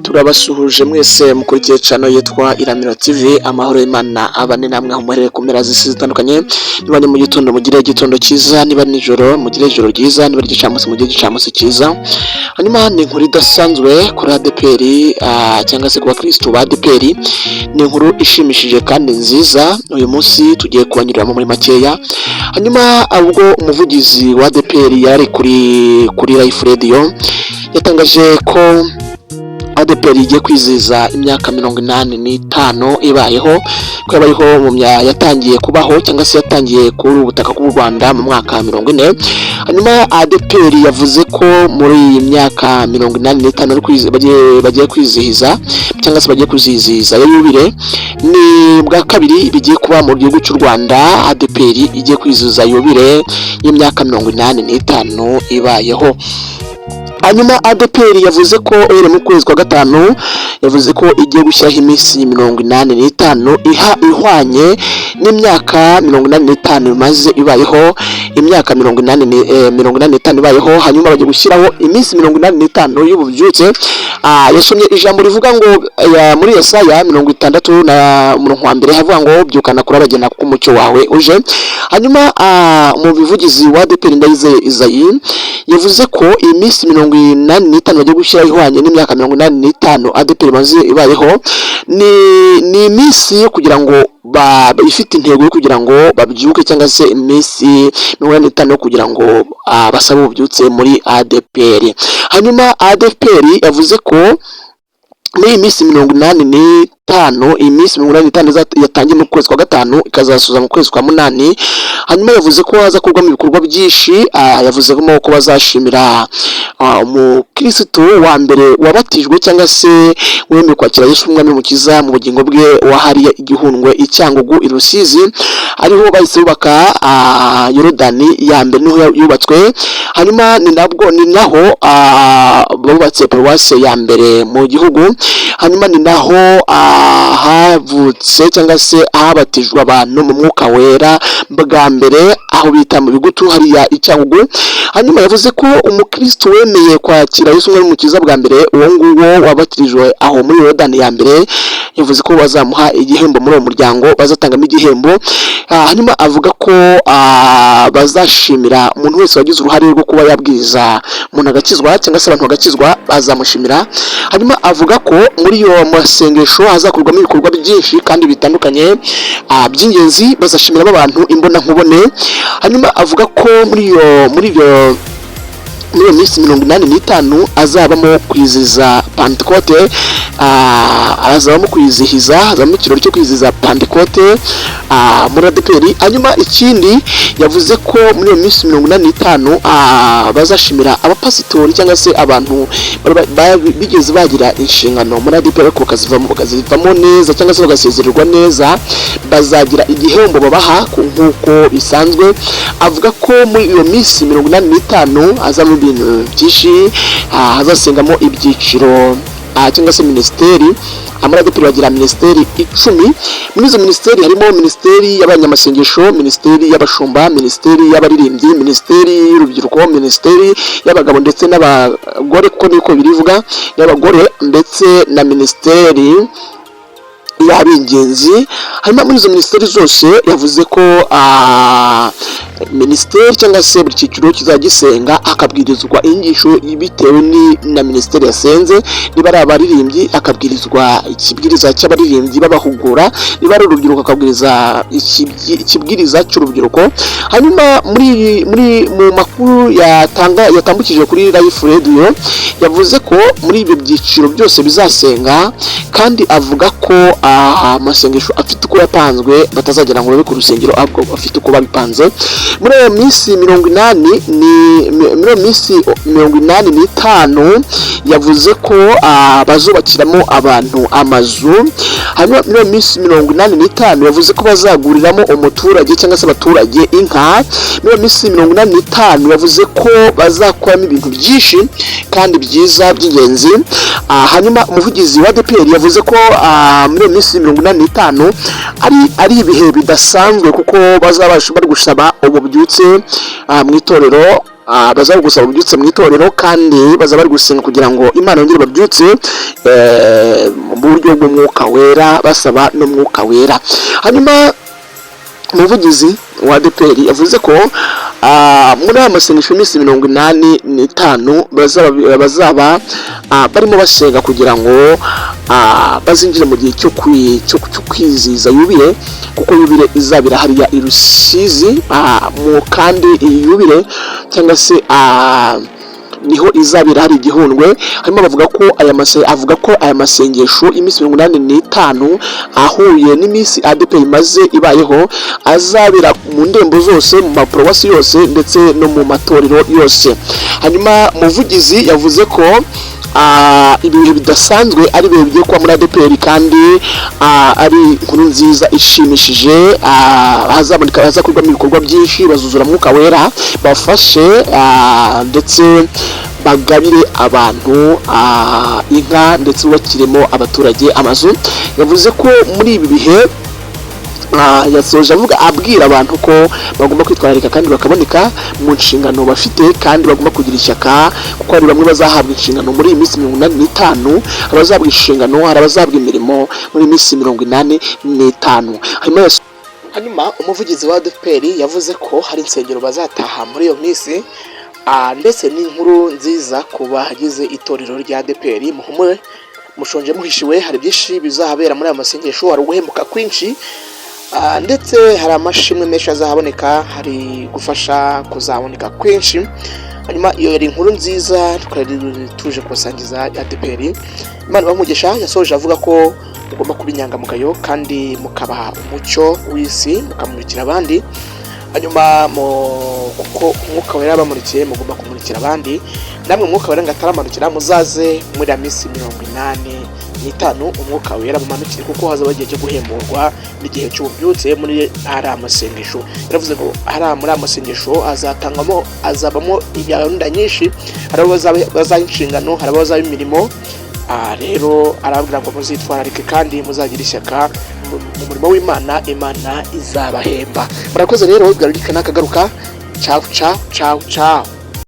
Turabasuhuje mwese mukurikiye channel yitwa Iramiro TV. Amahoro y'Imana abane namwe aho muherereye ku mpera z'isi zitandukanye. Niba ni mu gitondo, mugire igitondo cyiza; niba nijoro, mugire ijoro ryiza; niba ari igicamunsi, mugire igicamunsi cyiza. Hanyuma ni inkuru idasanzwe kuri ADEPR, cyangwa se ku bakristo ba ADEPR. Ni inkuru ishimishije kandi nziza, uyu munsi tugiye kubanyuriramo muri makeya. Hanyuma ubwo umuvugizi wa ADEPR yari kuri Life Radio, yatangaje ko ADEPR igiye kwizihiza imyaka 85 ibayeho, ko yabayeho mu yatangiye kubaho cyangwa se yatangiye kuri ubu butaka bw'u Rwanda mu mwaka 40. Hanyuma ADEPR yavuze ko muri iyi myaka 85 bagiye kwizihiza cyangwa se bagiye kuzizihiza ya yubile, ni bwa kabiri bigiye kuba mu gihugu cy'u Rwanda, ADEPR igiye kwizihiza yubile y'imyaka 85 ibayeho. Hanyuma ADEPR yavuze ko uhereye mu kwezi kwa gatanu, yavuze ko igiye gushyiraho iminsi 85 iha ihwanye n'imyaka 85 imaze ibayeho, imyaka 85 ibayeho. Hanyuma bagiye gushyiraho iminsi 85 y'ububyutse. Yasomye ijambo rivuga ngo muri Yesaya 60 na umurongo wa mbere, havuga ngo: "Byukana kurabagena kuko umucyo wawe uje." Hanyuma umuvugizi wa ADEPR, Ndayizeye Isaie, yavuze ko iyi minsi 85 bagiye gushyiraho ihwanye n'imyaka 85 ADEPR imaze ibayeho, ni iminsi yo kugira ngo ifite intego yo kugira ngo babyuke, cyangwa se iminsi 85 yo kugira ngo basabe ububyutse muri ADEPR. Hanyuma ADEPR yavuze ko muri iyi minsi 85, iyi minsi 85 yatangiye mu kwezi kwa gatanu, ikazasoza mu kwezi kwa munani. Hanyuma yavuze ko haza gukorwamo ibikorwa byinshi. Yavuzemo ko bazashimira umukirisitu wa mbere wabatijwe cyangwa se wemeye kwakira Yesu Umwami Mukiza mu bugingo bwe, wahariye igihundwe i Cyangugu i Rusizi, ariho bahise bubaka Yorodani ya mbere, niho yubatswe. Hanyuma ni nabwo ni naho bubatse paruwase ya mbere mu gihugu. Hanyuma ni naho havutse cyangwa se habatijwe abantu mu Mwuka Wera bwa mbere, aho bita mu Bigutu hariya i Cyangugu. Hanyuma yavuze ko umukristo wemeye kwakira Yesu Umwami Mukiza bwa mbere, uwo nguwo wabatirijwe aho muri Yorodani ya mbere, yavuze ko bazamuha igihembo muri uwo muryango, bazatangamo igihembo. Hanyuma avuga ko bazashimira umuntu wese wagize uruhare rwo kuba yabwiriza umuntu agakizwa cyangwa se abantu bagakizwa, bazamushimira. Hanyuma avuga ko muri iyo masengesho hazakorwamo ibikorwa byinshi kandi bitandukanye by'ingenzi, bazashimiramo abantu imbonankubone. Hanyuma avuga ko muri iyo minsi 85 azabamo kwizihiza Pantekote, azabamo kwizihiza, hazabamo ikirori cyo kwizihiza Pantekote muri ADEPR. Hanyuma ikindi, yavuze ko muri iyo minsi 85 bazashimira abapasitori cyangwa se abantu bigeze bagira inshingano muri ADEPR ariko bakazivamo neza cyangwa se bagasezererwa neza, bazagira igihembo babaha nk'uko bisanzwe. Avuga ko muri iyo minsi 85 hazamo ibintu byinshi, hazasengamo ibyiciro cyangwa se minisiteri. Muri ADEPR bagira minisiteri 10. Muri izo minisiteri harimo minisiteri y'abanyamasengesho, minisiteri y'abashumba, minisiteri y'abaririmbyi, minisiteri y'urubyiruko, minisiteri y'abagabo ndetse n'abagore, kuko niko birivuga, y'abagore, ndetse na minisiteri y'ab'ingenzi. Hanyuma muri izo minisiteri zose, yavuze ko minisiteri cyangwa se buri cyiciro kizajya gisenga, hakabwirizwa inyigisho bitewe na minisiteri yasenze. Niba ari abaririmbyi, akabwirizwa ikibwiriza cy'abaririmbyi babahugura; niba ari urubyiruko, akabwiriza ikibwiriza cy'urubyiruko. Hanyuma muri mu makuru yatambukije kuri Life Radio, yavuze ko muri ibyo byiciro byose bizasenga, kandi avuga ko amasengesho afite uko yapanzwe, batazagira ngo babe ku rusengero, ahubwo bafite uko babipanze. Muri iyo minsi 80 ni muri iyo minsi 85, yavuze ko bazubakiramo abantu amazu. Hanyuma muri iyo minsi 85, yavuze ko bazaguriramo umuturage cyangwa se abaturage inka. Muri iyo minsi 85, yavuze ko bazakoramo ibintu byinshi kandi byiza by'ingenzi. Hanyuma umuvugizi wa ADEPR yavuze ko muri iyo minsi 85 ari ibihe bidasanzwe, kuko bazabasha bari gusaba ububyutse mu itorero. Bazaba gusaba ububyutse mu itorero, kandi bazaba bari gusenga kugira ngo Imana yongere babyutse mu buryo bw'Umwuka Wera, basaba n'Umwuka Wera. Hanyuma umuvugizi wa ADEPR yavuze ko muri aya masengesho y'iminsi 85 bazaba barimo basenga kugira ngo bazinjire mu gihe cyo kwizihiza yubile, kuko yubile izabera hariya i Rusizi. Kandi iyi yubile cyangwa se niho izabera hari igihundwe. Hanyuma bavuga ko aya mase avuga ko aya masengesho iminsi 85 ahuye n'iminsi ADEPR imaze ibayeho, azabera mu ndembo zose, mu maparuwasi yose ndetse no mu matorero yose. Hanyuma umuvugizi yavuze ko ibihe bidasanzwe ari ibihe bigiye kuba muri ADEPR, kandi ari inkuru nziza ishimishije. Hazaboneka, hazakorwamo ibikorwa byinshi, bazuzura Mwuka Wera, bafashe ndetse bagabire abantu inka, ndetse bubakiremo abaturage amazu. Yavuze ko muri ibi bihe, yasoje avuga, abwira abantu ko bagomba kwitwararika kandi bakaboneka mu nshingano bafite, kandi bagomba kugira ishyaka, kuko hari bamwe bazahabwa inshingano muri iyi minsi 85. Hari abazahabwa inshingano, hari abazahabwa imirimo muri iyi minsi 85. Hanyuma umuvugizi wa ADEPR yavuze ko hari insengero bazataha muri iyo minsi, ndetse n'inkuru nziza ku bagize itorero rya ADEPR. Muhumure, mushonje muhishiwe, hari byinshi bizahabera muri aya masengesho. Hari uguhemuka kwinshi, ndetse hari amashimwe menshi azahaboneka, hari gufasha kuzaboneka kwinshi. Hanyuma iyo yari inkuru nziza twari tuje kubasangiza ya ADEPR. Imana ibahe. Yasoje avuga ko mugomba kuba inyangamugayo kandi mukaba umucyo w'isi, mukamurikira abandi. Hanyuma kuko Umwuka Wera yabamurikiye, mugomba kumurikira abandi namwe. Umwuka Wera ngo ataramanukira, muzaze muri ya minsi 85, Umwuka Wera mumanukire, kuko hazaba igihe cyo guhemburwa n'igihe cy'ububyutse muri ari amasengesho. Yaravuze ngo hari muri aya masengesho azatangwamo, azabamo gahunda nyinshi. Hari abo bazaha inshingano, hari abo bazaha imirimo. Rero arababwira ngo muzitwararike kandi muzagire ishyaka mu murimo w'Imana, Imana izabahemba. Murakoze rero, garurika n'akagaruka. Ciao, ciao, ciao, ciao.